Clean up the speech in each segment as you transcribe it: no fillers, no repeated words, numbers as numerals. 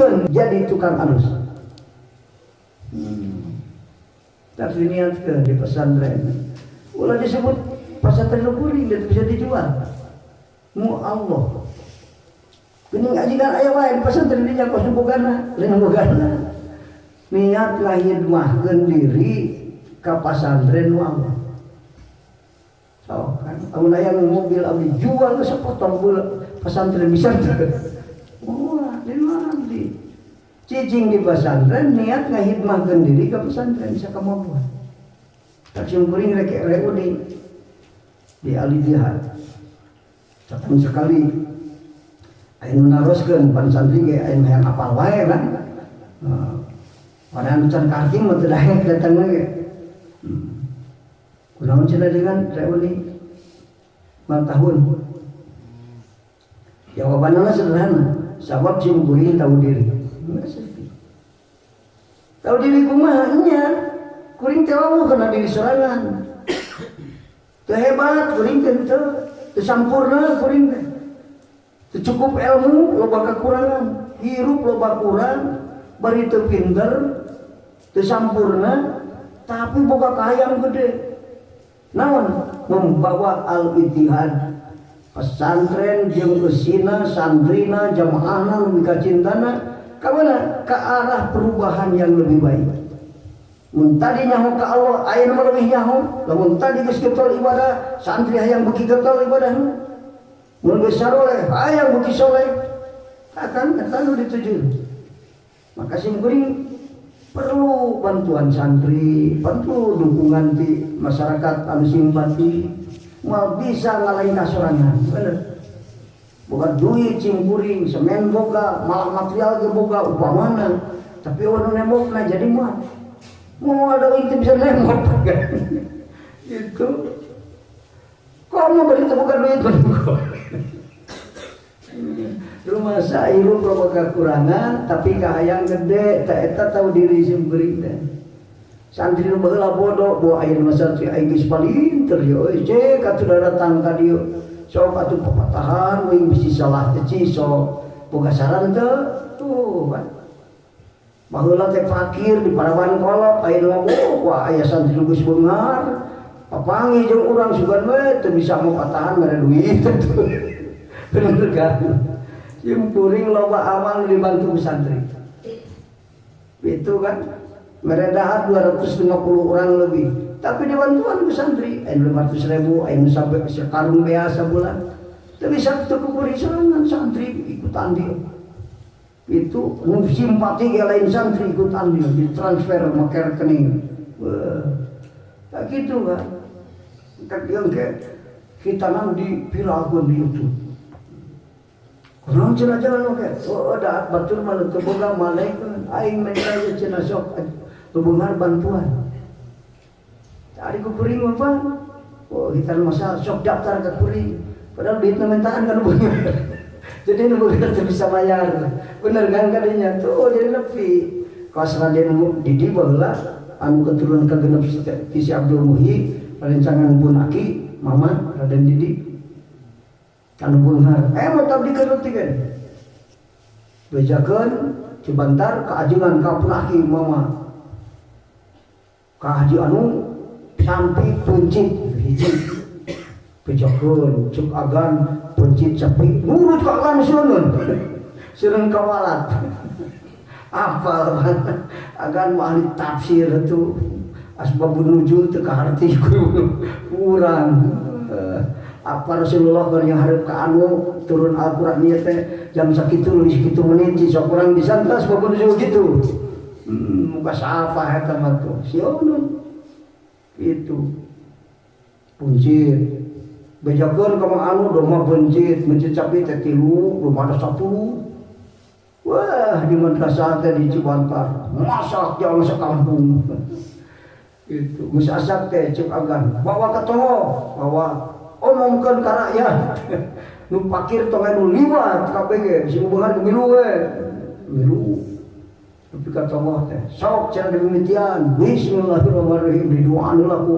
Pikeun jadi tukang alus. Tapi niatkeun di pesantren. Ulah disebut pesantren kuring dan bisa dijual. Mu Allah. Geuning ajikan aya wae di pesantren dinya kos bogana, lain bogana. Niat ngahidmahkeun diri ka pesantren nu Allah. So, kan amun aya mobil abdi jual ke sepotong bola pesantren bisa teu. Wah, di mana abdi? Cicing di pesantren niat ngahidmahkeun diri ka pesantren bisa kemampuan. Tak sim kuring rek reuni di Al-Ittihad. Setahun sekali aya nu naroskeun pan santri ge aya nu hayang apal wae kan. Padahal can karting mah teu daek datang ge. Kunaon cenah dengan reuni ulang tahun? Jawabannya sederhana, sabab sim kuring tahu diri. Tahu diri kumaha nya? Kuring teh wawuh kana diri sorangan. Teu hebat kuring teh teu, teu sampurna kuring teh. Teu cukup ilmu, loba kekurangan, hirup loba kurang, bari teu pinter, teu sampurna, tapi boga kahayang gede. Naon? Membawa Al-Ittihad pesantren jeung eusina, santrina, jamaahna lebih kacintana ka mana? Ke arah perubahan yang lebih baik. Mun tadi nyaho ka Allah, ayeuna mah leuwih nyaho. Lamun tadi geus getol ibadah, santri hayang beuki getol ibadahna. Mun geus saroleh, hayang beuki soleh. Akan eta nu dituju. Maka sim kuring perlu bantuan santri, perlu dukungan di masyarakat anu simpati, moal bisa ngalengkah sorangan. Bener. Boga duit sim kuring, semen boga, malah material ge boga upamana. Tapi anu nembokna jadi moal. Mau ada itu bisa nembok itu. Kok mau beri boga duit rumah hirup loba kekurangan tapi kahayang gede tak eta tahu diri sim kuring teh. Santri nu baheula bodoh bawa ayeuna mah santri aing geus palinter ye euy cek atuh datang ka dieu sok atuh papatahan uing bisi salah teh sok boga saran teu tuh kan. Baheula teh fakir di parawan kolot ayeuna mah wah aya santri nu geus beunghar papanggih jeung urang sugan we teu bisa mau patahan mere duit tuh. Bener kan? Sim kuring loba amal dibantu santri. Itu kan meredahar 250 orang lebih. Tapi dibantuan ku santri, aya 500 ribu, aya sampai sekarung bea sabulan. Tapi bisa teu kuring sorangan santri ikut andil. Itu nu simpati ge lain santri ikut andil, ditransfer make rekening. Wah, tak gitu kan. Tak yang ke kita nanti viralkeun di YouTube. Kunaon cenah jalan oke? Oh, da batur mah teu boga malaikeun. Aing menta ieu cenah sok beunghar bantuan. Cari ku kuring mah Pak. Oh, kita masa sok daftar ke kuring. Padahal duitna mentaan kan beunghar. Jadi nu beunghar teu bisa bayar. Bener kan kadinya tuh jadi nepi. Kawas Raden Didi baheula anu keturunan kagenep ti si Abdul Muhyi, rencangan pun aki mama Raden Didi anu beunghar. Mau tabdi ke kan. Bejakeun Cibantar ka ajengan ka punaki mama. Ka haji anu sampai pencit hiji. Bejakeun cek agan pencit sapi nurut ka agan seuneun. Seuneun kawalat. Apal banget. Agan mah ahli tafsir itu asbabun nuzul teu kaharti kurang. Apa Rasulullah keur hareup ka anu turun Al-Qur'an ieu teh jam sakitu nulis kitu menit sok kurang bisa teh asbabun nuzul gitu. Muka siapa eta mah tuh sieun itu pencit bejakeun ka anu domba pencit mencit sapi teh tilu domba ada 10. Wah, di madrasah teh di Cibantar masak jauh sekampung itu geus asak teh cek agan bawa ke tonggoh bawa omongkeun ka rakyat nu pakir tong nu liwat kabeh ge bisi beunghar milu we milu nepi ka tonggoh teh sok cenah dimimitian bismillahirrahmanirrahim didoaan heula ku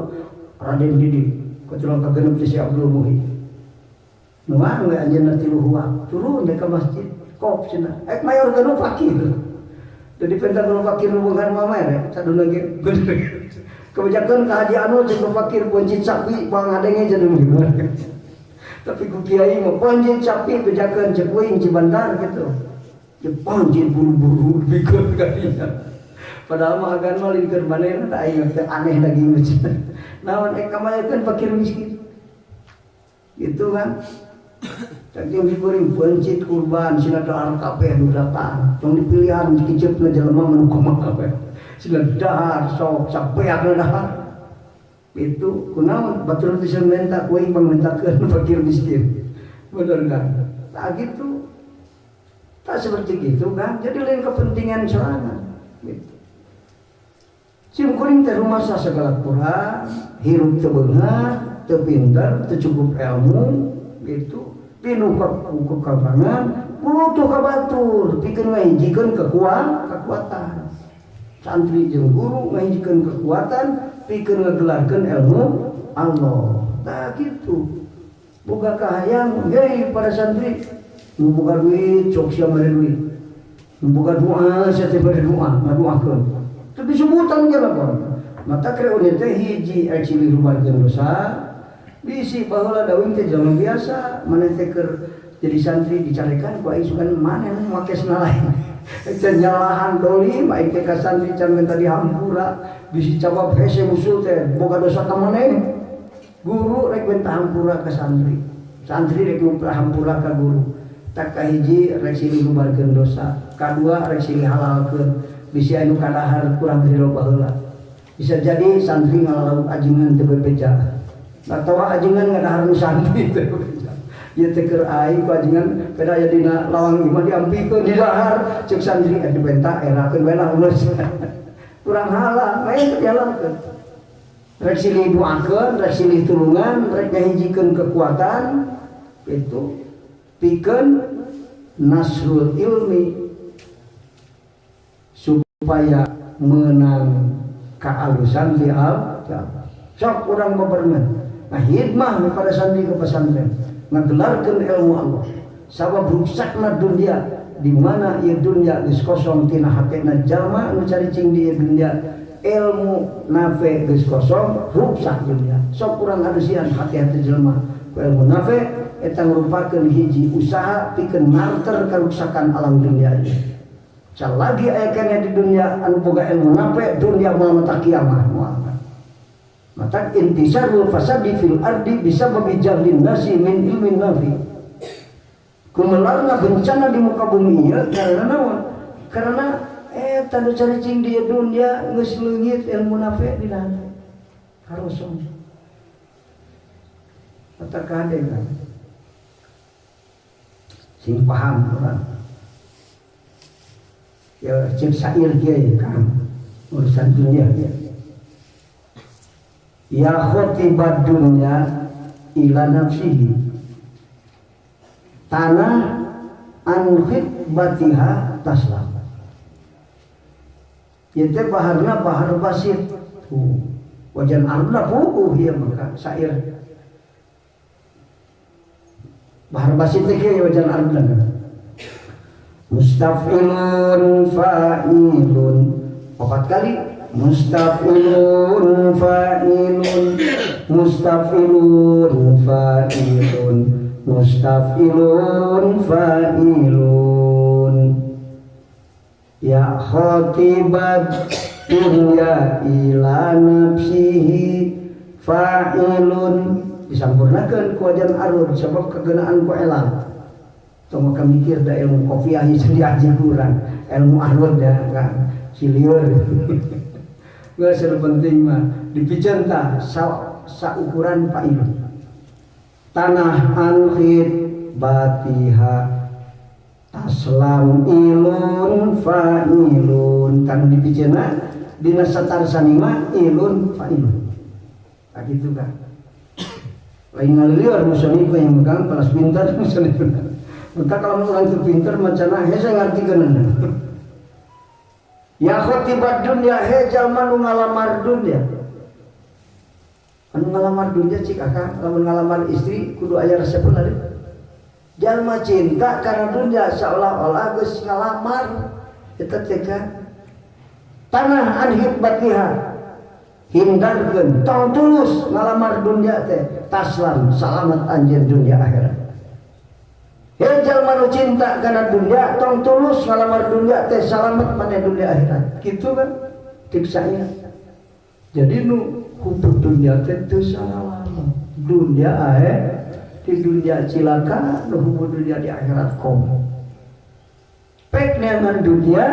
Raden Didi keturunan kagenep ti si Abdul Muhyi nu we anjeunna tilu huak turun ka masjid. Kop cenah. Ek mayor nu fakir. Jadi pentang nu fakir nu beunghar mah mere saduna ge. Kebijakan ka Haji Anu jeung fakir boncit sapi bang ngadenge cenah. Tapi ku kiai mah boncit sapi bejakeun ceuk uing Cibandar gitu. Ya boncit buru-buru bikeun ka dinya. Padahal mah agan mah lain keur manehna da aing teh aneh lagi mah. Naon ek kamayakeun fakir miskin. Gitu kan. Saking diberi boncit kurban sina dahar kabeh nu datang. Tong dipilihan dikecepna jelema mah nu kumaha kabeh. Sina dahar sok sabeak dahar. Itu kunaon batur teh menta ku aing mangmentakeun fakir miskin. Bener kan? Tak gitu. Tak seperti gitu kan. Jadi lain kepentingan sorangan gitu. Sim kuring teh rumasa segala kurang, hirup teu beunghar, teu pinter, teu cukup ilmu gitu. Pinuh kekurangan, butuh ka batur, pikeun ngahijikeun kekuatan. Santri jeung guru ngahijikeun kekuatan, pikeun ngagelarkeun ilmu Allah. Tah kitu. Boga kahayang hei para santri, nu boga duit sok sia mere duit. Nu boga doa sia teh mere doa, ngadoakeun. Tapi sebutan ge lah. Mata reuni teh hiji silih rubarkeun dosa. Bisi baheula dawing teh jelema biasa, maneh teh keur jadi santri dicarekan ku aing sugan maneh make lain. Teh nyalahan dolim aing teh ka santri can minta dihampura, bisi cawab hese musul teh boga dosa ka maneh. Guru rek minta hampura ka santri. Santri rek minta hampura ka guru. Tak kahiji rek silih rubarkeun dosa, kadua rek silih halalkeun. Bisi anu kadahar kurang ridho baheula. Bisa jadi santri ngalauk ajengan teu bebeja. Atawa ajengan ngadahar nu santri teu bebeja. Ieu teh keur aing ku ajengan kada aya dina lawang imah diampikeun di dahar ceuk santri atuh benta erakeun bae lah geus. Kurang halal, lain teu dihalalkeun. Rek silih doakeun, rek silih tulungan, rek ngahijikeun kekuatan itu pikeun nasrul ilmi supaya menang kealusan di al sok urang beberengan. Nah hikmah kepada santri ke pesantren ngagelarkeun ilmu Allah sabab ruksakna dunia di mana ieu dunia geus kosong tina hatena jalma nu caricing di ieu dunia ilmu nafe geus kosong ruksak dunia. Sok urang adusian hati-hati jelema ku ilmu nafe eta ngrupakeun hiji usaha pikeun marter karuksakan alam dunia ieu. Salagi aya keneh di dunia anu boga ilmu nafe dunia moal mata kiamah moal. Mata intisarul fasadi fil ardi bisa bagi jahlin nasi min ilmin nafi. Kumelarna bencana di muka bumi ieu karena naon? Karena eta nu caricing di dunia geus leungit ilmu nafi dina hate. Karosong. Mata kade kan. Sing paham urang. Ya cek sair kieu kan urusan dunia ya. Ya khotibat dunya ila nafsihi tanah an khitbatiha taslam. Ieu teh baharna bahar basit. Tuh wajan arna puguh ieu maka sair. Bahar basit teh kieu wajan arna. Mustafilun fa'ilun 4 kali. Mustafilun fa'ilun mustafilun fa'ilun mustafilun fa'ilun. Ya khatibat dunya ila nafsihi fa'ilun disampurnakeun ku wajan arud sabab kegenaan ku elang. Tong maka mikir da ilmu kopiah ieu diaji kurang ilmu arud da kan silieur. Geus penting mah dipiceun tah saukuran fa'ilun. Tanah ankhid batiha taslam ilun fa'ilun kan dipiceunna dina satarsani mah ilun fa'ilun. Tah kitu kan. Lain ngalilieur musonif yang megang kelas pintar musonif. Maka kalau orang itu pintar macana hese ngartikeunna. Ya khotibat dunya he jalma nu ngalamar dunya. Anu ngalamar dunya cik akang lamun ngalamar istri kudu aya resepna deui. Jalma cinta kana dunia seolah-olah geus ngalamar eta teh kan. Tanah an hikmatiha hindarkeun tong tulus ngalamar dunia teh taslam salamat anjeun dunia akhirat. Hei jalma nu cinta kana dunia tong tulus ngalamar dunia teh salamat maneh dunia akhirat. Kitu kan tiksanya. Jadi nu hubung dunia teh teu salah. Dunia ae di dunia cilaka, nu hubung dunia di akhirat komo. Pek neangan dunia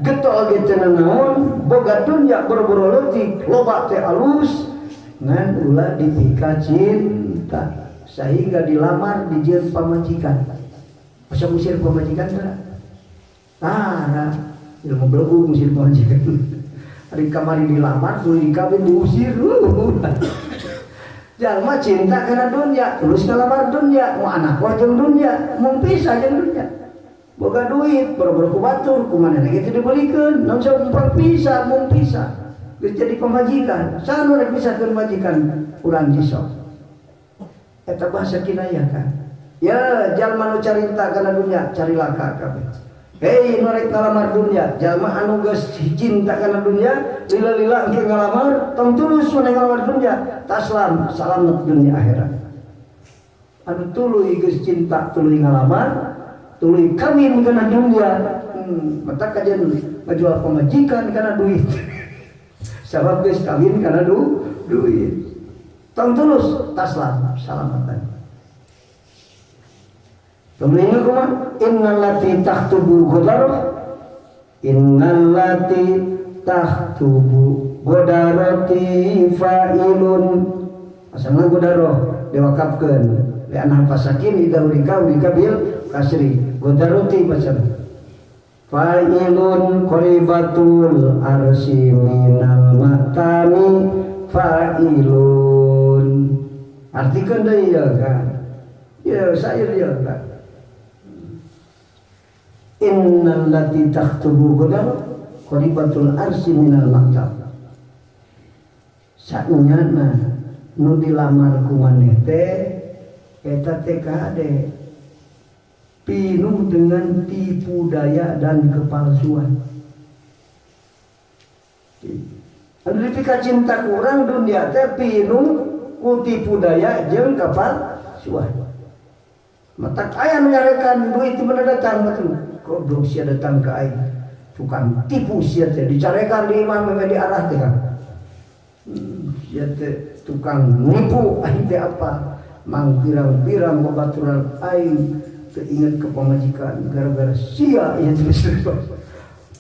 getol ge teu nanaon, boga dunia boro-boro leutik, loba teh alus ngan ulah dipika cinta sehingga dilamar dijieun pamajikan. Masa ngusir pamajikan teh? Ah, ilmu belegu ngusir pamajikan. Ari kamari dilamar, tuluy dikawin diusir. Jalma cinta kana dunia, terus ngalamar dunia, mau anak wah jeung dunia, mau pisah jeung dunia. Boga duit, boro-boro ku batur, ku manehna ge teu dibelikeun, naon sampang pisah, mung pisah. Geus jadi pamajikan, saha nu rek pisahkeun majikan urang jisok. Eta bahasa kinayah kan. Ya, jalma nu carita kana dunia, carilaka kabeh. Hei, nu rek ngalamar dunia, jalma anu geus cinta kana dunia, lila-lila engke ngalamar, tong tulus maneh ngalamar dunia, taslam, salamet dunia akhirat. Anu tuluy geus cinta tuluy ngalamar, tuluy kawin kana dunia, mata kajian ngajual pamajikan kana duit. Sabab geus kawin kana duit. Tong tulus taslam, salamatan. Kemudian kumaha? Innallati takhtubu ghadarah, innallati takhtubu ghadarati fa'ilun. Asalna ghadarah diwakafkeun li anna fasakin idza urika urika bil kasri ghadarati macam fa'ilun qaribatul arsi minal matami fa'ilun. Artikeun deui ya kan. Ya sair ya kan. Innallati takhtubu ghadar qaribatul arsi minal maktab. Saenyana nu dilamar ku maneh teh eta teh kade pinuh dengan tipu daya dan kepalsuan. Anu dipika cinta kurang dunia teh pinuh ku tipu daya jeung kepalsuan. Matak aya nu nyarekan duit di mana datang betul. Goblok sia datang ke aing. Tukang tipu sia teh dicarekan di imah memang diarah teh kan. Sia teh tukang nipu aing teh apa? Mang pirang-pirang babaturan aing teu inget ke pamajikan gara-gara sia ieu teh.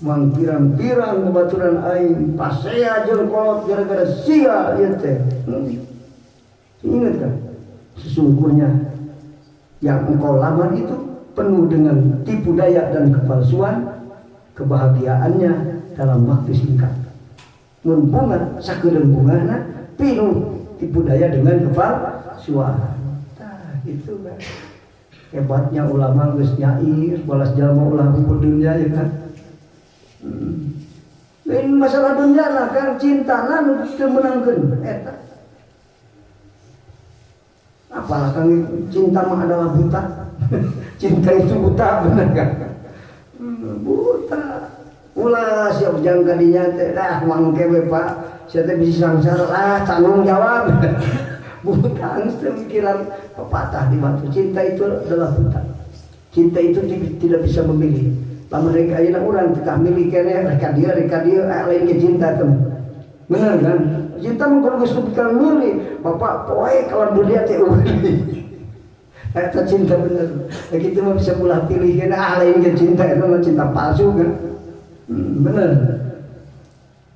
Mang pirang-pirang babaturan aing pasea jeung kolot gara-gara sia ieu teh. Ingat kan? Sesungguhnya yang engkau lamar itu penuh dengan tipu daya dan kepalsuan, kebahagiaannya dalam waktu singkat. Mun bunga sakedeung bungana pinuh tipu daya dengan kepalsuan. Tah itu kan. Hebatnya ulama geus nyair balas jalma ulah hukum dunia ya kan. Lain masalah dunia lah kan cintana nu teu meunangkeun eta. Apalah kang cinta mah adalah buta. Cinta itu buta bener kan? Buta. Ulah siap jang kadinya teh dah mangke we Pak. Sia teh bisa sangsara lah tanggung jawab. Buta geus teu mikiran pepatah di batu. Cinta itu adalah buta. Cinta itu tidak bisa memilih. Lamun rek ayeuna urang teu milih keneh rek ka dieu lain ke cinta teh. Bener kan? Cinta mah kudu geus nepi ka milih. Bapak poe kalau dunia teh eueuh. Eta cinta bener. Begitu mah bisa ulah pilih kan ah lain ke cinta itu mah cinta palsu kan. Bener.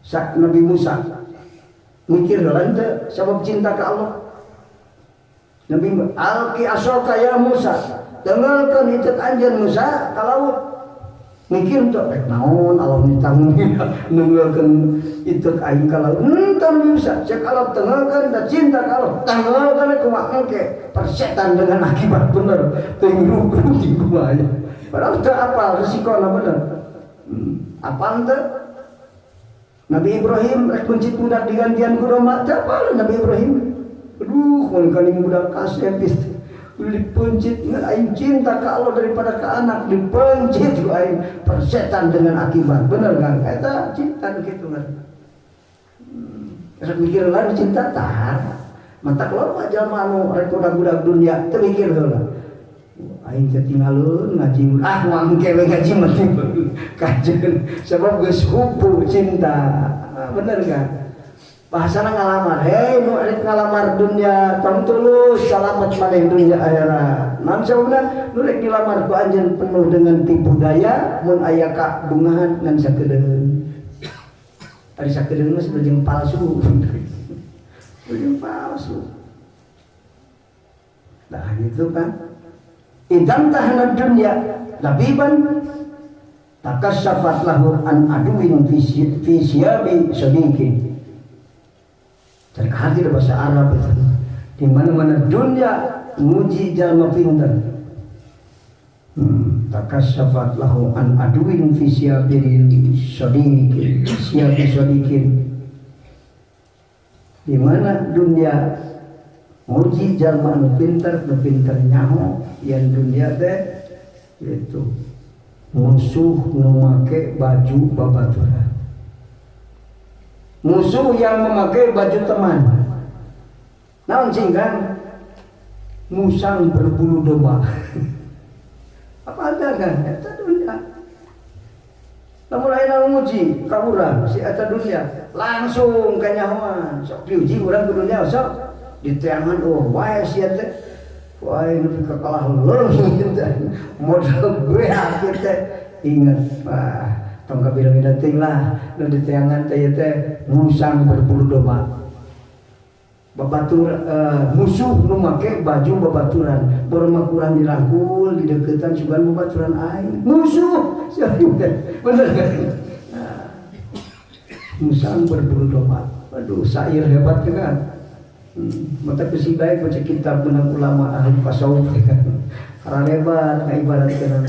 Sak Nabi Musa mikir lain teh sabab cinta ke Allah. Nabi alqi asaka ya Musa. Tenggalkeun itu anjeun Musa ka laut. Mikir tuh rek naon Allah ditanggung nunggalkeun itu aing ka laut. Henteu Musa cek Allah tenggalkeun da cinta ka Allah. Tanggalkeun kumaha engke persetan dengan akibat bener teuing rugi kumaha. Padahal teu apal resikona bener. Apal teu? Nabi Ibrahim rek mencit budak digantian ku domba teu apal Nabi Ibrahim. Aduh, mun kaning budak kasep. Kudu dipencit ngan aing cinta ka Allah daripada ka anak, dipencit ku aing persetan dengan akibat. Bener kan? Eta cinta kitu kan. Rek mikir lah cinta tah. Matak loba jalma anu rek budak-budak dunia teu mikir heula. Aing teh tinggalun ngaji, ah mangke we ngaji mah kajeun sebab geus hubu cinta. Bener kan? Bahasana ngalamar, hei nu rek ngalamar dunia tong tulus salamet maneh dunia akhirat. Naon sababna nu rek dilamar ku anjeun penuh dengan tipu daya, mun aya ka bungahan ngan sakedeung. Ari sakedeung mah sebenarnya palsu. Jeung palsu. Nah gitu kan. Idan tahana dunia labiban takasyafat lahu an aduwin fi siyabi sadiqin. Cari hati bahasa Arab itu. Di mana-mana dunia muji jalma pinter. Takasyafat lahu an aduwin fi siyabi sadiqin, siyabi sadiqin. Di mana dunia muji jalma anu pinter, nu pinter nyaho yang dunia teh itu musuh nu make baju babaturan. Musuh yang memakai baju teman. Naon sing kan? Musang berbulu domba. Apa ada kan? Eta dunia. Lamun aya nguji ka urang si eta dunia, langsung kanyahoan. Sok diuji urang ku dunia sok diteangan oh wae sia teh. Wae nu kalah leungit teh. Modal beak teh. Ingat, wah, tong kabila-bila teuing lah nu diteangan teh teh musang berbulu domba. Babatur musuh nu make baju babaturan, baru mah kurang dirangkul dideketan sugan babaturan aing. Musuh. Bener kan? Nah, musang berbulu domba. Aduh, syair hebat kan? Mata besi baik baca kitab menang ulama ahli tasawuf kan. Karena hebat ngaibaratkeun.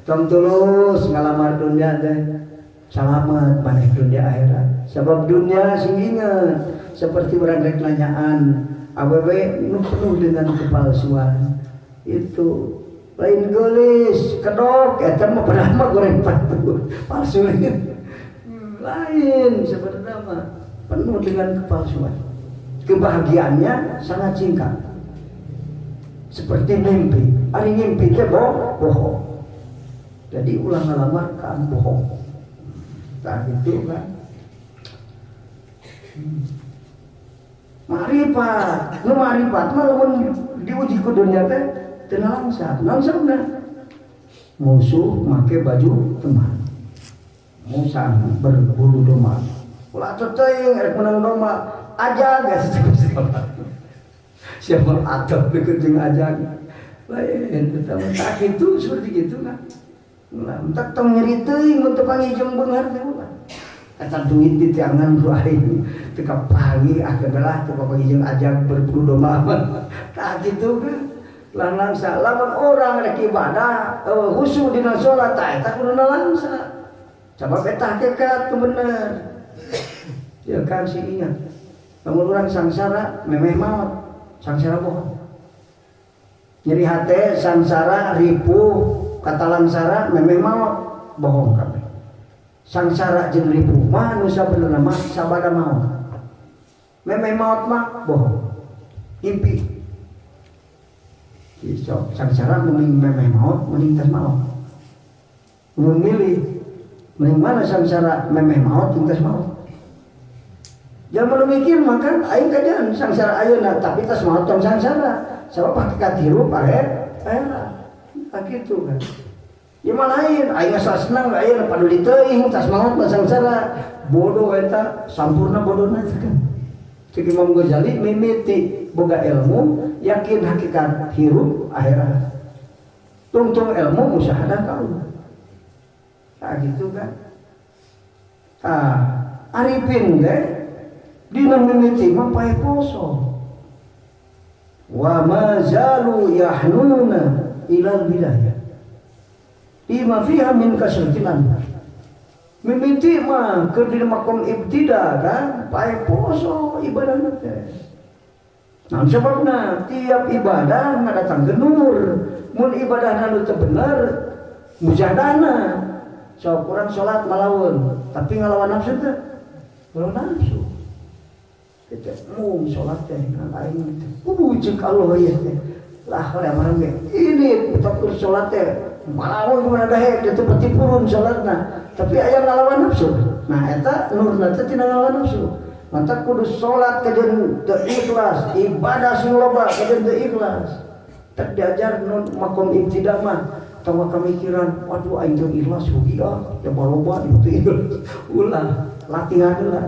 Tong tulus ngalamar dunia teh. Salamat maneh dunia akhirat. Sebab dunia sing inget seperti orang rek nanyaan awewe nu penuh dengan kepalsuan. Itu lain gelis, kedok eta mah padahal mah goreng palsu. Lain sebenarnya mah penuh dengan kepalsuan. Kebahagiaannya sangat singkat. Seperti mimpi. Ari mimpi teh bohong. Jadi ulah ngalamar kan bohong. Nah gitu kan. Marifat, nu marifat mah lamun diuji ku dunia teh teu nalangsa. Naon sababna? Musuh make baju teman. Musang berbulu domba. Ulah teuing rek menang domba, ajag geus siapa atau deket jeung ajag. Lain eta mah tak kitu seperti gitu kan. Lah entak tong nyeri teuing mun teu panggih jeung beunghar teh ulah. Eta duit di tiangan ku aing teu kapanggih ah geus teu kapanggih jeung ajag berbulu domba mah. Tak kitu kan. Lah langsa lamun urang rek ibadah khusyuk dina salat tah eta kudu langsa. Sabab eta hakikat nu bener. Ya kan sih ingat. Lamun urang sangsara memeh maot, sangsara bohong. Nyeri hate sangsara ripuh kata langsara memeh maot bohong kabeh. Sangsara jeung ripuh mah nu sabenerna mah sabada maot. Memeh maot mah bohong. Impi. Sok sangsara mending memeh maot mending tas maot. Mun milih mending mana sangsara memeh maot jeung tas maot. Jangan nu mikir mah kan aing kajian sangsara ayeuna tapi tas maot tong sangsara. Sabab hakikat hirup akhirat. Tak kitu kan. Ya mah lain, aing asa senang ayeuna paduli teuing tas maot mah sangsara. Bodoh eta sampurna bodona kan. Cek Imam Ghazali mimiti boga ilmu yakin hakikat hirup akhirat. Tungtung ilmu musyahadah ka Allah. Nah gitu kan. Ah, arifin teh dina mimiti mah pae poso. Wa ma zalu yahnuna ilal bidayah. Lima fiha min kasratil anwar. Mimiti mah keur di makom ibtida kan pae poso ibadahna teh. Nah sebabna tiap ibadah ngadatangkeun nur. Mun ibadahna nu teu bener mujahadana. Sok urang salat ngalawan, tapi ngalawan nafsu teh. Ngalawan nafsu. Kita mung salat teh aing teh kudu jeung Allah ieu teh. Lah urang ge ini takur salat teh malawan kumaha daek teh peti purun salatna. Tapi aya ngalawan nafsu. Nah eta nurna teh tina ngalawan nafsu. Maka kudu salat kajeun teu ikhlas, ibadah sing loba kajeun teu ikhlas. Tak diajar nun makom ibtida mah tong kamikiran, waduh aing teu ikhlas rugi ah, ya loba teu ikhlas. Ulah, latihan heula.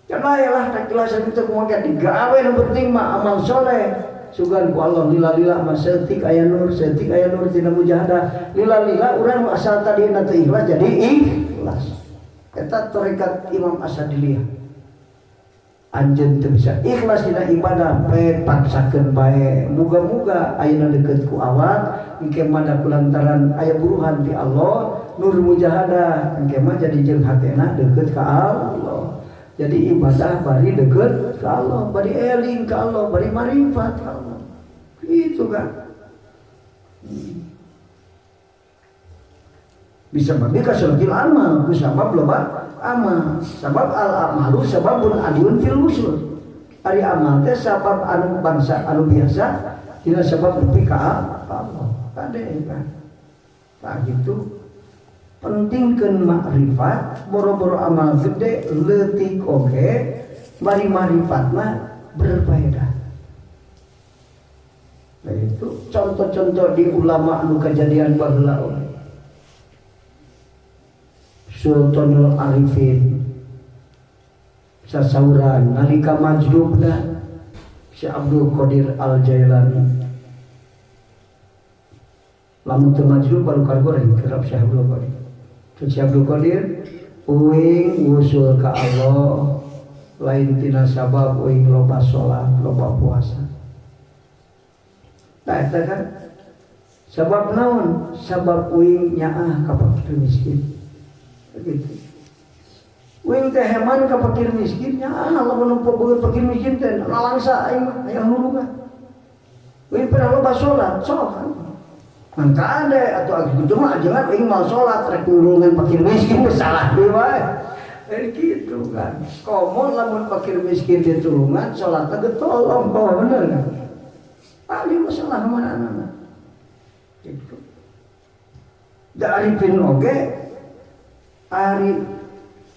Kan lah tak ikhlas itu kumaha digawe nu penting mah amal soleh. Sugan ku Allah lila-lila mah setik aya nur, setik aya nur tina mujahadah. Lila-lila urang asal tadina teu ikhlas jadi ikhlas. Eta tarekat Imam Asadiliyah. Anjeun teu bisa ikhlas dina ibadah, pe paksakeun bae. Muga-muga ayeuna deukeut ku awak, engke mah da kulantaran aya buruhan ti Allah, nur mujahadah, engke mah jadi jeung hatena deukeut ka Allah. Jadi ibadah bari deukeut ka Allah, bari eling ka Allah, bari marifat ka Allah. Itu kan. Bisa babi kasuratil amal, ku sabab loba amal. Sabab al amalu sababun adiun fil usul. Ari amal teh sabab anu bangsa anu biasa, tina sabab nepi ka Allah. Kade kan. Tah gitu. Pentingkeun makrifat, boro-boro amal gede leutik oge, bari makrifat mah berfaedah. Nah itu contoh-contoh di ulama anu kejadian baheula oge. Sultanul Arifin sasauran nalika majdubna si Abdul Qadir Al Jailani lamun teu majdub baru kargoreng kerap Syekh Abdul Qadir. Syekh Abdul Qadir uing wusul ka Allah lain tina sabab uing loba salat loba puasa. Tah eta kan sabab naon? Sabab uing nyaah ka fakir miskin. Begitu. Uing teh heman ka fakir miskin nyaah lamun nempo beungeut fakir miskin teh lalangsa aing mah hayang nulungan. Uing pernah loba salat sok kan. Mangka ade atuh kitu mah ajengan uing moal salat rek nulungan fakir miskin geus salah deui wae. Gitu kan. Komo lamun fakir miskin ditulungan salatna ge tolong bener kan. Paling masalah mana-mana. Gitu. Da arifin oge ari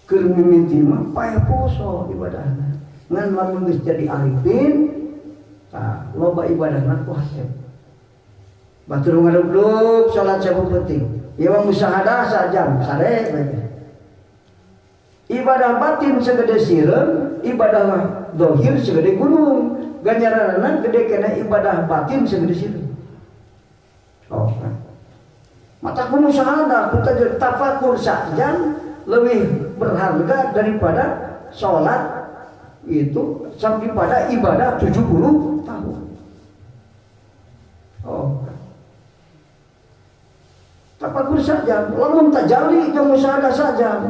keur mimiti mah paeh poso ibadahna. Ngan lamun geus jadi arifin tah loba ibadahna ku haseb. Batur ngadugdug salat sabu penting. Ieu mah musyahadah sajam sare we. Ibadah batin segede sireum, ibadah zahir segede gunung. Ganjaranna gede kena ibadah batin segede sireum. Oh, kan. Mata ku musyahadah, ku tafakur sajam lebih berharga daripada sholat itu sampai pada ibadah 70 tahun. Oh. Tafakur saja, lamun tajali jeung musyahadah saja.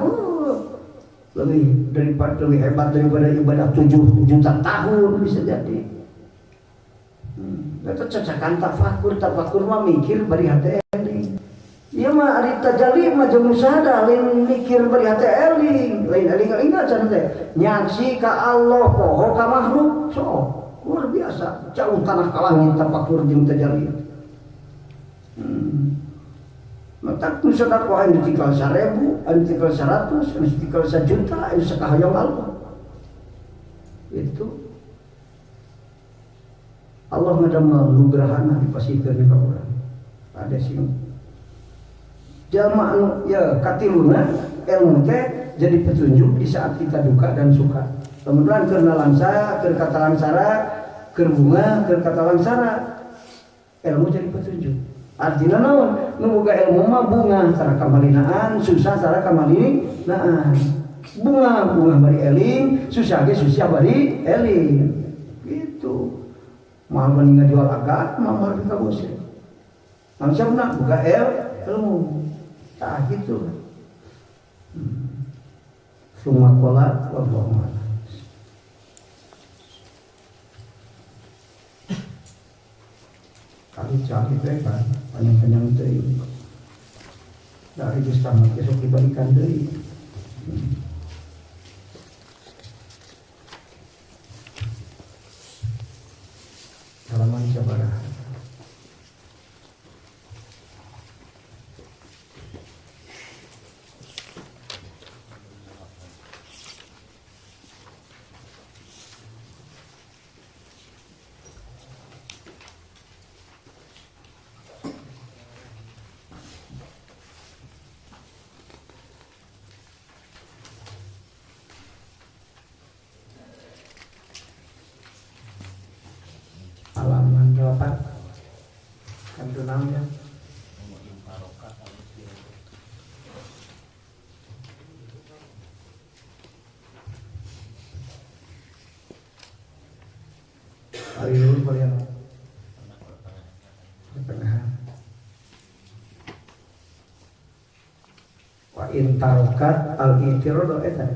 Lebih daripada lebih hebat daripada ibadah 7 juta tahun bisa jadi. Eta cacakan tafakur, tafakur mah mikir bari hate eling. Ieu mah ari tajali mah jeung musyahadah lain mikir bari hate eling, lain eling-eling cenah teh. Nyaksi ka Allah poho ka makhluk. So, luar biasa, jauh tanah ka langit tafakur jeung tajali. Maka sedekah anu ditikal 1000, anu ditikal 100, anu ditikal 1 juta, anu sakahayang Allah. Itu Allah ngadamel nugrahana dipasihkeun ka urang. Ada sing jalma anu ya katiluna ilmu teh jadi petunjuk di saat kita duka dan suka. Kemudian keur nalangsa, keur katalangsara, keur bunga, keur katalangsara, ilmu jadi petunjuk. Artinya naon? Nu boga ilmu mah bunga cara kamalinaan, susah cara kamalinaan. Bunga, bunga bari eling, susah ge susah bari eling. Gitu. Moal mending ngajual agama, moal ka bose. Mangsana boga ilmu. Tah gitu. Summa qala wallahu a'lam. Kali cari teh kan panjang-panjang teh. Dari geus tamat besok dibalikan deui. Halaman sabaraha? Halaman 8 kan itu namanya Alirul kalian pertengahan wa in tarokat al-i'tiradu eta.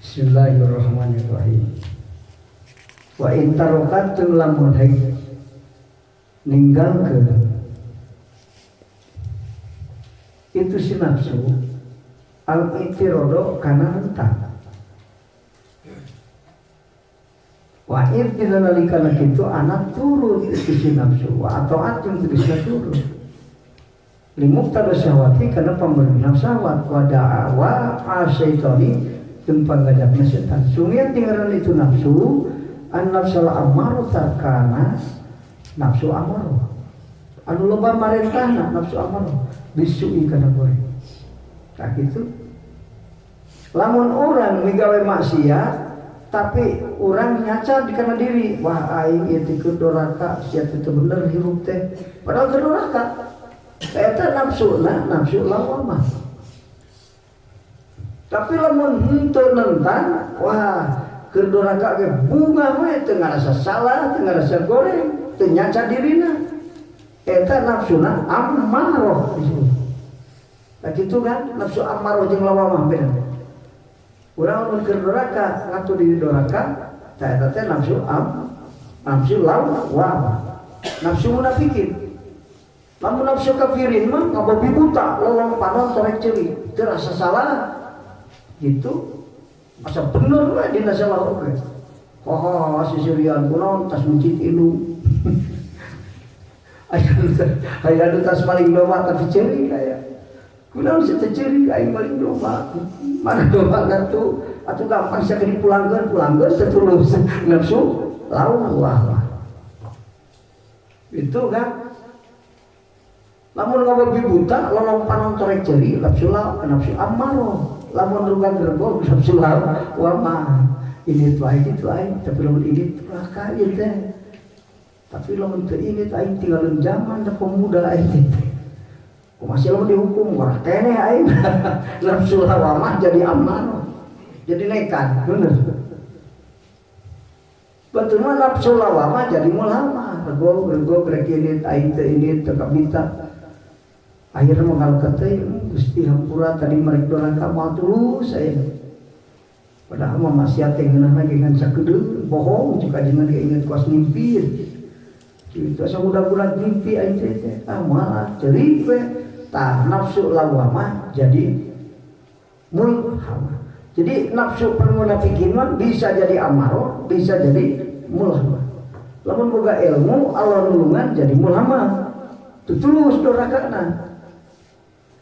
Bismillahirrahmanirrahim. Wa in tarokat lamun haik ninggalkeun itu si nafsu al-i'tiradu kana rentang. Wa irtidza nalikana kitu anak turun itu si nafsu wa ataat jeung tegasna turun limuktada syahwati kana pamberna syahwat wa da'wa asyaitani jeung pangajakna setan. Sungian tinggalan itu nafsu an nafsul ammaru kana nafsu ammaru anu loba marentahna nafsu ammaru bisui kana goreng. Tah kitu lamun urang migawe maksiat tapi urang nyaca di kana diri, wah aing ieu teh keur doraka, sia teh bener hirup teh, padahal keur doraka. Eta nafsuna nafsu lawamah. Tapi lamun henteu nentang, wah keur doraka ge bunga we teu ngarasa salah, teu ngarasa goreng, teu nyaca dirina. Eta nafsuna ammaroh disebut. Tah kitu kan nafsu ammaroh jeung lawamah beda. Urang mun keur doraka, ngaku diri doraka, tah eta teh nafsu am, nafsu lawamah, nafsu munafikin. Lamun nafsu kafirin mah ngababi buta, lolong panon torek ceuli, teu rasa salah. Gitu. Asa bener we dina salah oge. Hoho sisirian kunaon tas mencit indung. Aya nu tas paling domba tapi ceurik aya. Kunaon si teh ceurik aing paling domba. Mana domba kartu atuh gampang sia dipulangkeun, pulangkeun teu tulus nafsu lawamah. Itu kan lamun ngababi buta lolong panon torek ceuri nafsu law nafsu ammaroh. Lamun rugan gerbong nafsu lawamah. Ini tuh aing itu aing tapi lamun ini neraka ieu teh. Tapi lamun teu ini aing tinggalin zaman da pemuda aing teh. Masih lamun dihukum warah keneh aing. Nafsu lawamah jadi ammaroh. Jadi nekat, bener. Betul mah nafsu lawamah jadi mulhamah. Rego rego rek ini aing teu ini teu kabita. Akhirnya mengal kata, Gusti hampura tadi mereka doraka mau terus saya. Padahal mah maksiat teh ngeunahna ge ngan sakedeung, bohong cek ajengan ge inget kuas mimpi. Kitu asa budak-budak mimpi aing teh. Ah moal ceurik we. Tah nafsu lawamah jadi mulhamah. Jadi nafsu permunafikin mah bisa jadi amaroh, bisa jadi mulhamah. Lamun boga ilmu Allah nulungan jadi mulhamah. Tulus dorakana.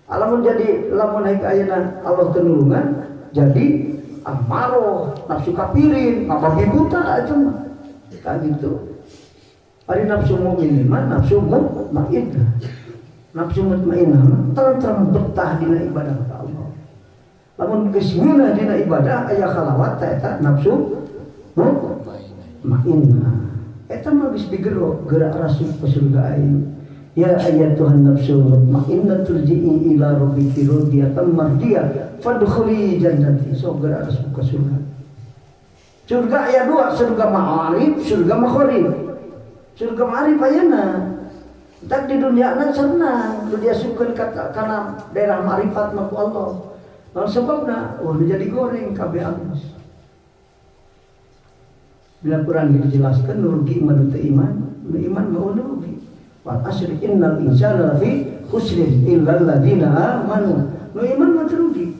Lamun jadi lamun haik ayeuna Allah tenulungan jadi amaroh, nafsu kafirin, ngababi buta aja mah. Kayak gitu. Ari nafsu mukmin mah nafsu mutmainnah. Nafsu mutmainnah mah tentrem betah dina ibadah ka Allah. Lamun geus ngeunah dina ibadah aya khalawat ta eta nafsu mutmainnah. Eta mah geus digero gerak rasup ka surga aing. Ya ayyatuhan nafsul mutmainnah turji'i ila rabbiki radiyatan mardiyah fadkhuli jannati. So gerak rasup ka surga. Surga aya dua, surga ma'arif, surga makharif. Surga ma'arif ayeuna. Tak di dunia na senang, nu diasupkeun kana daerah ma'rifat mah ku Allah. Lalu sebabna, oh jadi goreng kabeh alus. Bila kurang dijelaskan, nu rugi mah nu teu iman, nu iman mah nu rugi. Wal asri innal insana lafi khusrin illal ladzina amanu. Nu iman mah rugi.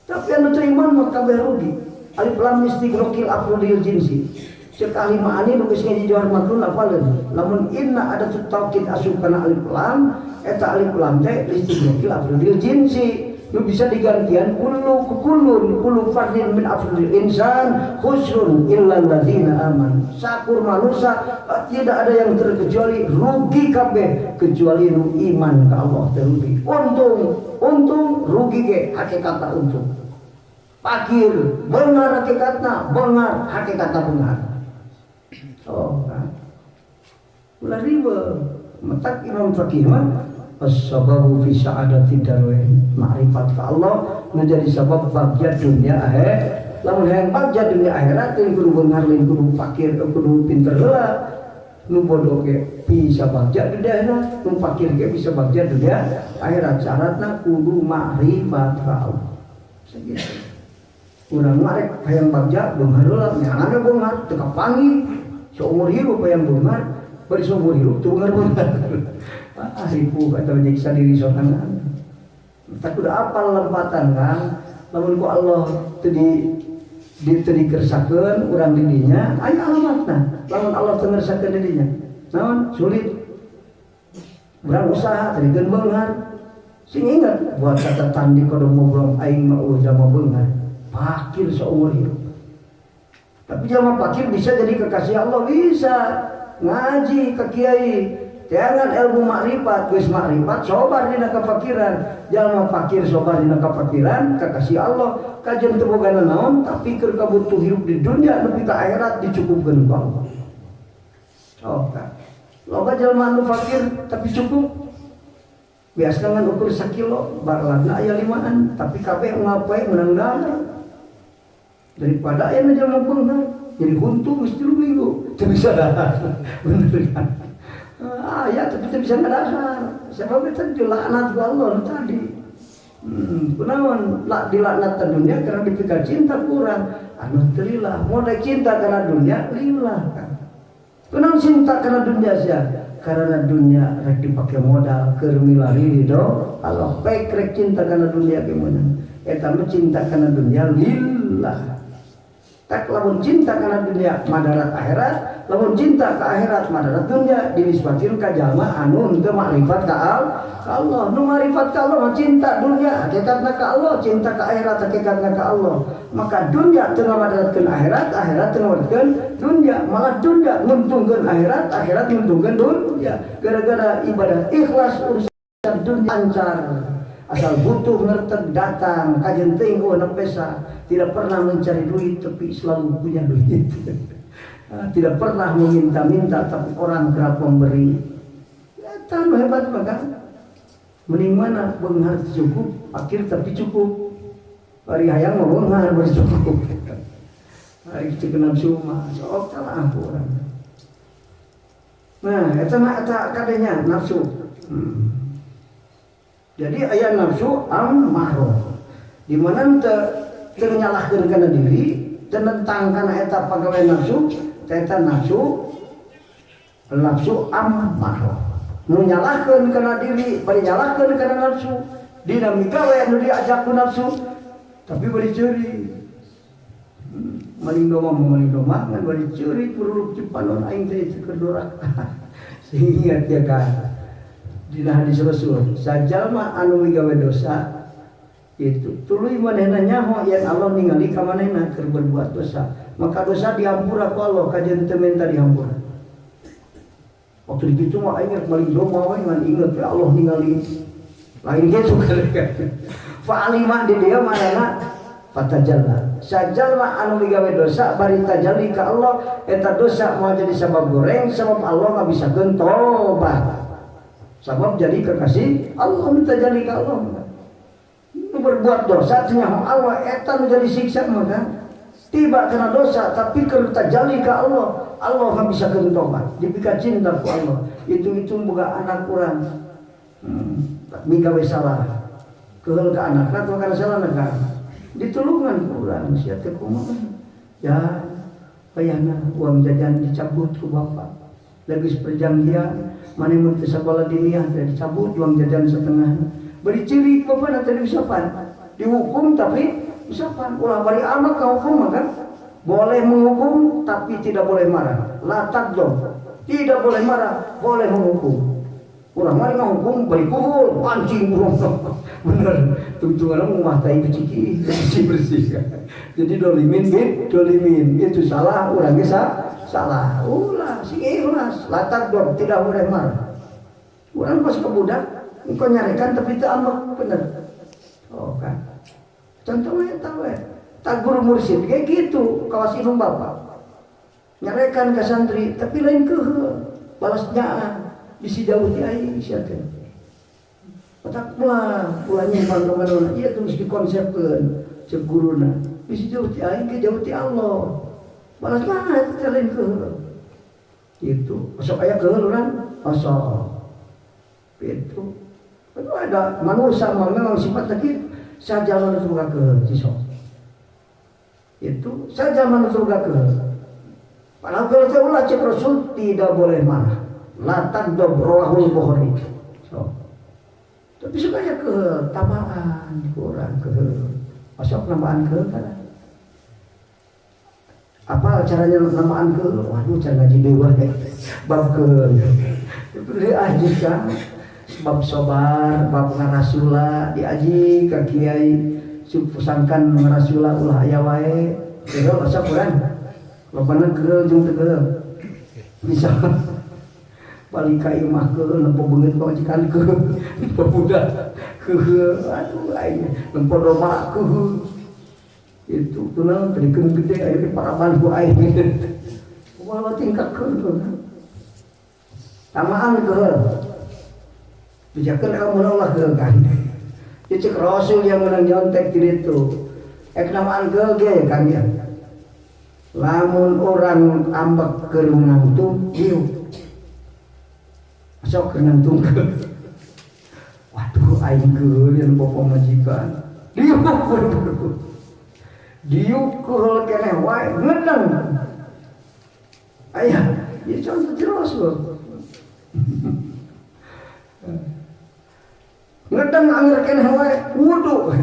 Tapi anu teu iman mah kabeh rugi. Alif lam istighraqil afrodil jinsi. Cek ahli ma'ani nu geus ngaji jawahir maknun apaleun. Lamun inna ada taukid asup kana alif lam, eta alif lam teh istighraqil afrodil jinsi. Nu bisa digantian kullu kullun kullu fardin min afrodil insan khusrun illal ladzina amanu. Sakur manusia tidak ada yang terkecuali rugi kabeh kecuali nu iman ka Allah teh rugi. Untung, untung rugi ge hakikatna untung. Fakir beungar hakikatna, beungar hakikatna beungar. Oh, kan. Ulah riweuh. Matak Imam Fakih mah as-sababu fi sa'adati darwain. Ma'rifat ka Allah menjadi sabab bagja dunia akhir. Lamun hayang bagja dunia akhirat teu kudu beunghar lain kudu fakir kudu pinter heula. Nu bodoh ge bisa bagja dunia akhirat, nu fakir ge bisa bagja dunia akhirat. Syaratna kudu ma'rifat ka Allah. Sakitu. Urang mah rek hayang bagja beunghar heula, nyangan we beunghar teu kapanggih. Seumur hidup hayang beunghar, bari seumur hidup teu beunghar-beunghar. Ah, ripuh atau menyiksa diri sorangan. Tak udah apal lempatan kan. Lamun ku Allah teu di teu dikersakeun urang di dinya, aya alamatna. Lamun Allah teu ngersakeun di dinya, naon sulit. Urang usaha teu dikeun beunghar. Sing ingat buat catatan di kodong ngobrol aing mah eueuh jalma beunghar. Fakir seumur hidup. Tapi jalma fakir bisa jadi kekasih Allah, bisa ngaji ke kiai. Jangan ilmu makrifat, geus makrifat sobar dina kafakiran. Jalma fakir sobar dina kafakiran, kekasih Allah. Kajian teu boga naon, tapi keur kabutuh hirup di dunia nepi ka akhirat dicukupkeun ku Allah. Oh, kan. Loba jalma anu fakir tapi cukup. Biasa ngan ukur sakilo, barladna aya limaan, tapi kabeh ngapae menang dahar. Daripada aya jalma beunghar, jadi huntu geus 3 minggu, teu bisa dahar. Bener kan? Ah, ya, tapi teu bisa ngadahar. Sebab itu dilaknat ku Allah nu tadi. Kunaon dilaknat ka dunia karena dipikir cinta kurang. Anu teu lillah, mun rek cinta kana dunia lillah kan. Kunaon cinta kana dunia sia? Karena dunia rek dipake modal keur milari ridho Allah. Baik rek cinta kana dunia gimana? Eta mah cinta kana dunia lillah. Tak lamun cinta kana dunia madarat akhirat, lamun cinta ke akhirat madarat dunia dinisbatkeun ka jalma anu henteu makrifat ka Allah. Nu makrifat ka Allah mah cinta dunia hakikatna ka Allah, cinta ka akhirat hakikatna ka Allah. Maka dunia teu ngamadatkeun akhirat, akhirat teu ngamadatkeun dunia, malah dunia nguntungkeun akhirat, akhirat nguntungkeun dunia. Gara-gara ibadah ikhlas urusan dunia lancar. Asal butuh ngerteg datang, kajen teuing eueuh pesa, tidak pernah mencari duit tapi selalu punya duit. Tidak pernah meminta-minta tapi orang kerap memberi. Eta nu hebat mah kan. Mending mana beunghar cukup, fakir tapi cukup. Bari hayang mah beunghar bari cukup. Ari kitu nafsu mah sok kalah urang. Nah, eta mah eta kadenya nafsu. Jadi aya nafsu ammaroh. Di mana teu nyalahkeun kana diri, teu nentang kana eta pagawe nafsu, eta nafsu nafsu ammaroh. Nu nyalahkeun kana diri, bari nyalahkeun kana nafsu, dinamika we anu diajak ku nafsu, tapi bari ceuri. Maling domba maling domba ngan bari ceuri puruluk cipanon aing teh keur doraka. Sehingga dia kan dina hadis Rasul, sajalma anu migawe dosa itu tuluy manehna nyaho yen Allah ningali ka manehna keur berbuat dosa, maka dosa dihampura ku Allah kajeun teu minta dihampura. Waktu dikitu mah aing rek maling domba we ngan inget ya Allah ningali. Lain kitu kali. Fa'alima di dia manehna fatajalla. Sajalma anu migawe dosa bari tajalli ka Allah, eta dosa moal jadi sabab goreng, sabab Allah ngabisakeun tobat. Sabab jadi kekasih Allah minta jadi ka Allah. Nu berbuat dosa teu nyaho Allah eta nu jadi siksa mah kan. Tiba kena dosa tapi keur tajalli ka Allah, Allah ngabisakeun tobat. Dipika cinta ku Allah. Itu-itu boga anak urang. Migawe salah. Keheul ka anakna atau kana salah kan. Ditulungan ku urang sia teh kumaha. Ya, bayana uang jajan dicabut ku bapak. Lagi perjanjian Maneh mun teu sakola diniyah teh dicabut uang jajan setengah. Beri ciri bapana teh diusapan. Dihukum tapi usapan. Ulah bari anak ka hukum kan. Boleh menghukum tapi tidak boleh marah. La tagdob. Tidak boleh marah, boleh menghukum. Urang mah ngahukum bari kuhul, pancing urang. Bener, tungtungan mah tai beciki, bersih-bersih. Jadi dolimin bin dolimin itu salah, urang ge salah. Ulah sing ikhlas, la tagdob, tidak boleh marah. Urang pas ke budak, engkau nyarekan tapi teu ambek, bener. Oh kan. Contohnya tahu ya. Tak guru mursyid kayak gitu, kawas indung bapak. Nyarekan ke santri tapi lain kehe, balas nyaah. Bisi jauh ti aing sia teh. Otak ulah, ulah nyimpang ka mana-mana. Ieu tuh mesti dikonsepkeun cek guruna. Bisi jauh ti aing ge jauh ti Allah. Balas nyaah eta teh lain kehe. Itu, sok aya kehe urang, osok. Itu. Itu ada manusia mah memang sifatnya kitu. Sajaman boga kehe cisok. Itu sajaman boga kehe. Padahal kalau teh ulah cek Rasul tidak boleh marah. La tagdob rawahul Bukhari. So. Tapi sukanya ke tamaan kurang ke masuk namaan ke kan. Apa caranya namaan ke? Waduh cara ngaji dewa deh. Bab ke. Itu diaji kan. Bab sobar, bab ngarasula diaji ka kiai sangkan ngarasula ulah aya wae. Keheul asa kurang. Lobana keheul jeung teu keheul. Bisa balik ka imah keheul nempo beungeut pamajikan keheul nempo budak keheul aduh aing nempo domba keheul itu tuh tadi keun gede aya di paraban ku aing kumaha tingkah keheul tamaan keheul bijakeun ilmu Allah keheul kan ieu cek Rasul yang menang nyontek di ditu ek namaan keheul ge kan ya lamun orang ambek keur nangtung diuk sok keur nangtung waduh aing keheul yang bawa pamajikan diuk diuk keheul keneh wae ngedeng aya ieu contoh ti Rasul ngedeng anger keneh wae wudu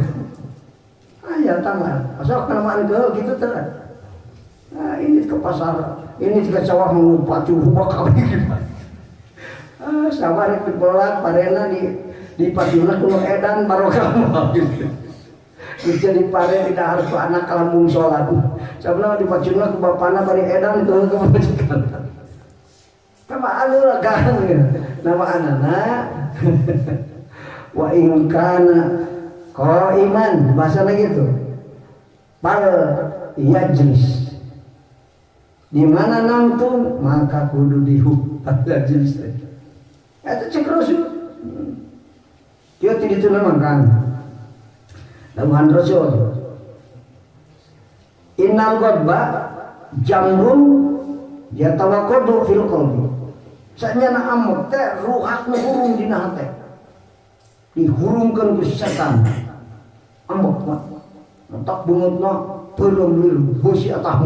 aya taman sok namaan keheul kitu teh. Nah, ini ke pasar, ini ke sawah mengumpat cuba kabeh gitu. Ah, sawah rek dipelak parena di pacuna kulo edan barokah gitu. Bisa dipare tidak harus anak kalambung salat. Sabna di pacuna ku bapana bari edan tuh ke majikan. Kama anu lah kan. Nama anak wa in kana qaiman bahasa lagi itu. Bal yajlis. Di mana nangtung maka kudu dihukum yajlis teh. Eta cek Rasul. Dia tidak itu kan. Dawuhan Rasul. Innal ghadba jamrun yatawaqqadu fil qalbi. Sanyana amuk teh ruhak nu hurung dina hate. Dihurungkeun ku setan. Amuk mah. Mentok beungeutna peureum lir beusi atah.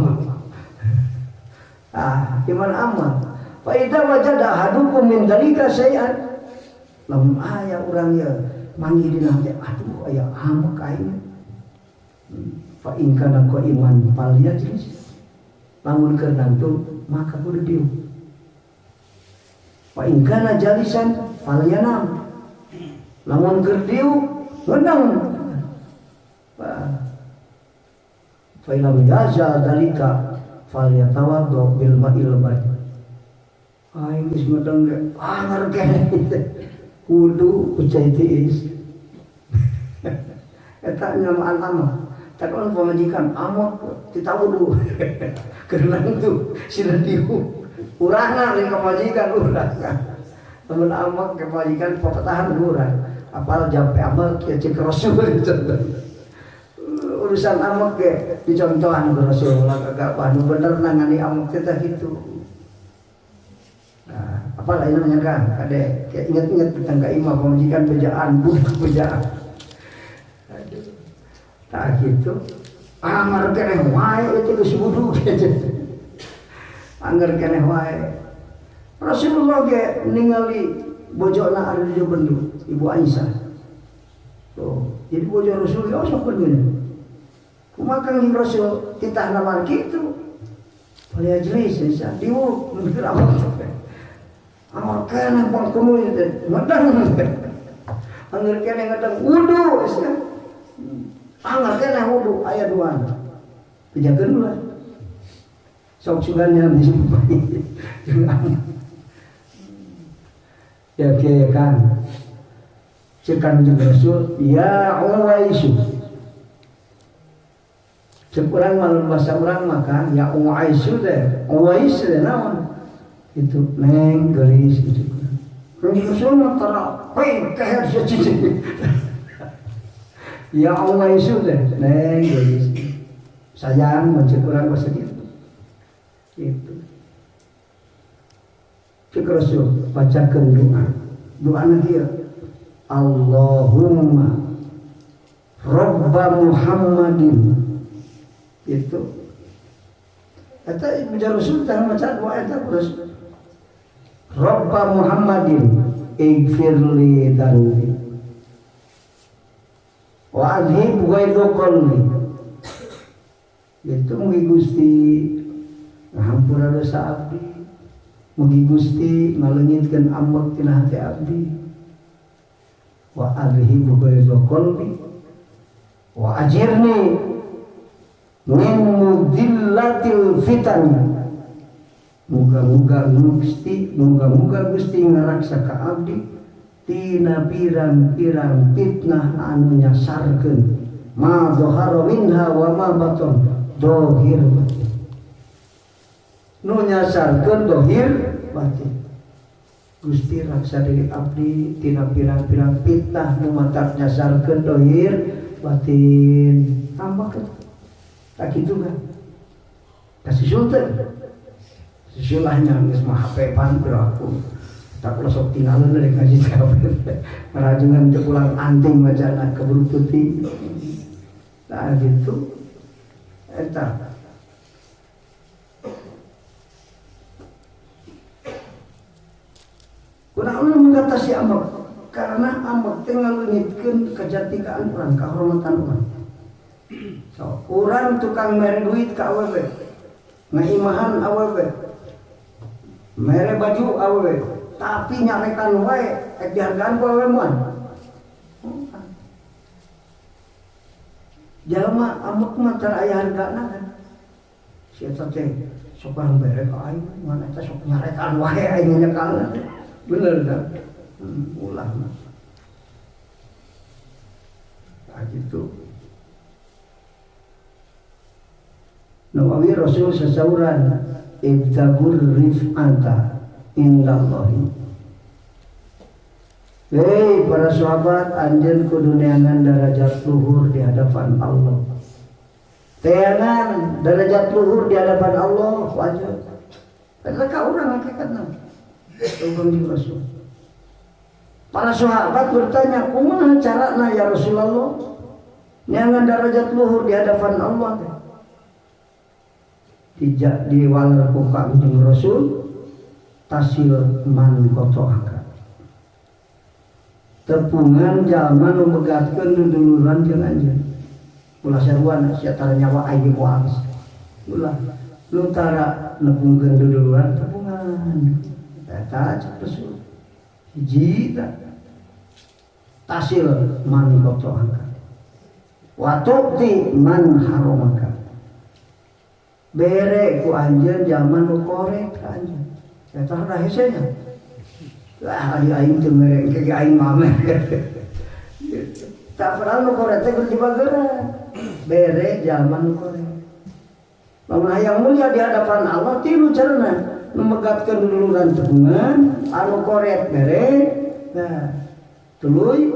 Ah, iman amat. Fa idza wajada ahadukum min dzalika syai'an. Lamun aya urang ye manggih dina hate, aduh aya amuk aing. Fa in kana qaiman falyajlis. Lamun keur nangtung maka kudu dieu. Fa in kana jalisan falyanam. Lamun keur dieu ngeunang. Fa ilam yazal dzalika falyatawaddo bil ma'il barid. Aing geus ngedeng ge anger keneh kudu ku cai tiis. Eta nyamaan amok. Takon pamajikan amok tita wudu. Keur nangtung sina dieu. Urangna lain pamajikan urang. Lamun amok ke pamajikan papatahan urang. Apal jampe amal kieu cek Rasul. Urusan amok ge dicontohan ku Rasulullah kagak anu bener nangani amok teh kitu. Nah, apa lain namanya kan? Kade kayak ingat-ingat tentang kaimah pamajikan bejaan, budak bejaan. Aduh. Tak gitu. Angger keneh wae itu geus wudu. Angger keneh wae. Rasulullah ge ningali bojona ari di bendu, Ibu Aisyah. Tuh, jadi bojo Rasul ya sok bendunya. Kumaha Kangjeng Rasul titah nama kitu. Bali ajlis Aisyah diuk mikir apa teh. Amar keneh bangkumu teh ngedang. Angger keneh ngedang wudu Aisyah. Angger keneh wudu aya duaan. Pijakeun ulah. Sok sugannya disumpai. Ya kieu kan. Cek Kangjeng Rasul, ya Uwaisu. Cek urang mah bahasa urang mah kan, ya Uwaisu teh, Uwais teh naon? Itu neng geulis gitu. Kangjeng Rasul mah tara keher sia. Ya Uwaisu teh, neng geulis. Sayang mun cek urang bahasa gitu. Gitu. Cek Rasul bacakeun doa. Doana kieu. Allahumma Rabba Muhammadin. Itu. Eta ujar Rasul teh maca doa eta terus. Rabba Muhammadin ighfirli dzanbi wa adhib ghaidha qalbi. Itu mugi Gusti ngahampura dosa abdi, mugi Gusti ngaleungitkeun ambek tina hati abdi. Wa adhib ghaidha qalbi wa ajirni min mudillatil fitan. Muga-muga Gusti, muga-muga Gusti ngaraksa ka abdi tina pirang-pirang fitnah anu nyasarkeun ma dhahara minha wa ma batan dohir batin. Nu nyasarkeun dohir batin. Gusti raksa diri abdi tina pirang-pirang fitnah nu matak nyasarkeun dohir batin. Tambah kan? Tak kitu kan? Kasih sultan. Susulahnya geus mah HP pan aku. Tak ulah sok tinggalin dari ngaji HP. Merajungan teu pulang anting macana keburu putih. Nah gitu. Eta. Kunaon mengatasi ambek? Karena ambek teh ngaleungitkeun kajatikaan urang, kahormatan urang. So, urang tukang mere duit ka awewe, ngaimahan awewe, mere baju awewe, tapi nyarekan wae ek dihargaan ku awewe moal. Jalma ambek mah tara aya hargana kan. Si eta teh sok urang bere ka aing, ngan eta sok nyarekan wae aing nyekalna. Bener kan? Ulah mah. Nah gitu. Nawawi Rasul sasauran ibtagur rif'ata indallahi. Hei para sahabat, anjeun kudu neangan darajat luhur di hadapan Allah. Teangan darajat luhur di hadapan Allah wajib. Eta ka urang hakikatna. Kangjeng Rasul. Para sahabat bertanya, kumaha carana ya Rasulullah neangan darajat luhur di hadapan Allah teh? Tidak diwaler ku Kangjeng Rasul tasil man kotoaka. Tepungan jalma nu megatkeun duduluran jeung anjeun. Ulah sarua sia tara nyawa aing moal. Ulah nu tara nepungkeun duduluran tepungan. Eta cek Rasul. Hiji tah. Tasil man kotoaka. Wa tu'ti man haromaka. Bere ku anjeun zaman nu korek ka anjeun. Eta rada hese nya. Lah ari aing teu mere ke aing mah. Tak padahal nu korek teh kudu dibageran. Bere zaman nu korek. Lamun hayang mulia di hadapan Allah tilu carana. Nu megatkeun duduluran tepungan, anu koret bere. Nah, tuluy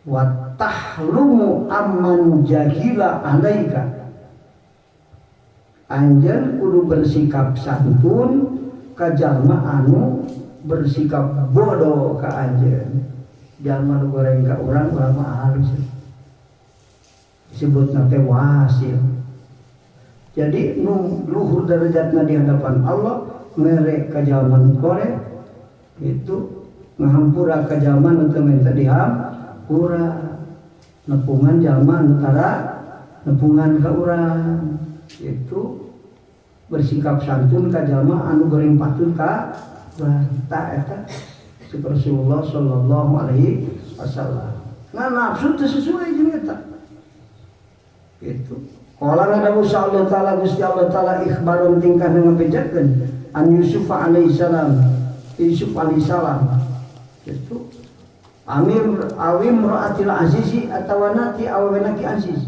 wa tahlumu amman jahila alaika. Anjeun kudu bersikap santun ka jalma anu bersikap bodoh ka anjeun. Jalma nu goreng ka urang, urang mah halus. Disebutna teh wasil. Jadi nu luhur derajatna di hadapan Allah mere ka jalma nu kore itu ngahampura ka jalma nu teu minta dihampura nepungan jalma nu tara nepungan ka urang itu bersikap santun ka jalma anu goreng patut ka urang ta eta Rasulullah sallallahu alaihi wasallam. Nah nafsu teu sesuai jeung eta itu. Qala ngadawu Allah Ta'ala Gusti Allah Ta'ala ikhbarun tingkah ngabejakeun an Yusuf alaihi salam Yusuf alaihi salam itu amir awim ra'atil azizi atawa nati awena ki aziz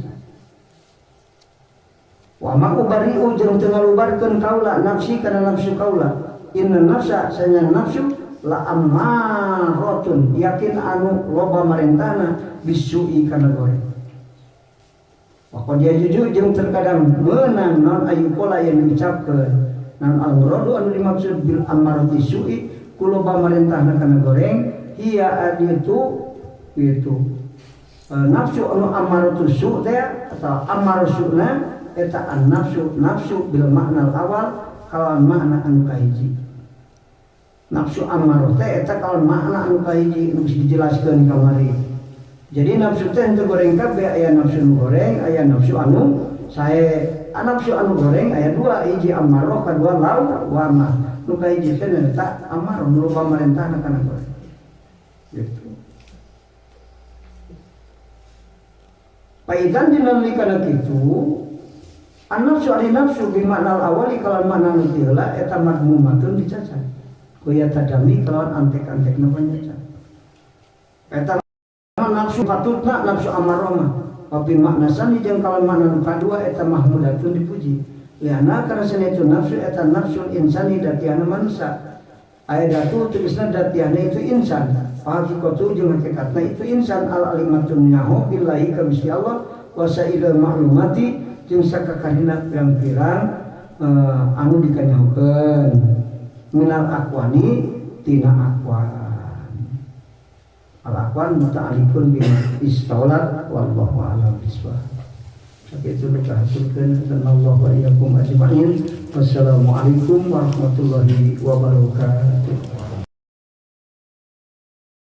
wa ma ubari'u jeung teu ngalubarkeun kaula nafsi kana nafsu kaula inna nafsa sanya nafsu la ammaratun yakin anu loba marentana bisu'i kana goreng. Waktu dia jujur jeung terkadang meunang non ayu pola yang diucapkeun non al-muradu anu dimaksud bil ammarati su'i ku loba marentahna kana goreng hiya aditu itu nafsu anu ammaratu su' teh atau ammaru su'na eta an nafsu nafsu bil makna awal kalawan makna anu kahiji nafsu ammaru teh eta kalawan makna anu kahiji nu dijelaskeun kamari. Jadi nafsu teh henteu goreng kabeh aya nafsu nu goreng aya nafsu anu sae nafsu anu goreng aya dua hiji ammaroh kadua lawamah nu kahiji teh eta ammaroh nu loba marentahna kana goreng gitu. Paidan dinali kana kitu an-nafsu ari nafsu bi makna awali kalawan makna nu teu heula eta madmumatun dicacat kuya tadami kalawan antek-antekna panyacat eta nafsu patutna nafsu amarah tapi makna sani jeung kalawan makna nu kadua eta mahmudatun dipuji liana karena sani itu nafsu eta nafsu insani datiana manusia aya datu tegasna datiana itu insan hakikatu jeung hakikatna itu insan al alimatun nyaho billahi ka Gusti Allah wa sairil ma'lumati jeung sakakarina pirang-pirang anu dikanyahokeun minal aqwani tina aqwan al-aqwan muta'alliqun bima istaulat wallahu a'lam bishawab. Sakitu nu kahaturkeun sallallahu wa iyyakum ajmain. Wassalamualaikum warahmatullahi wabarakatuh.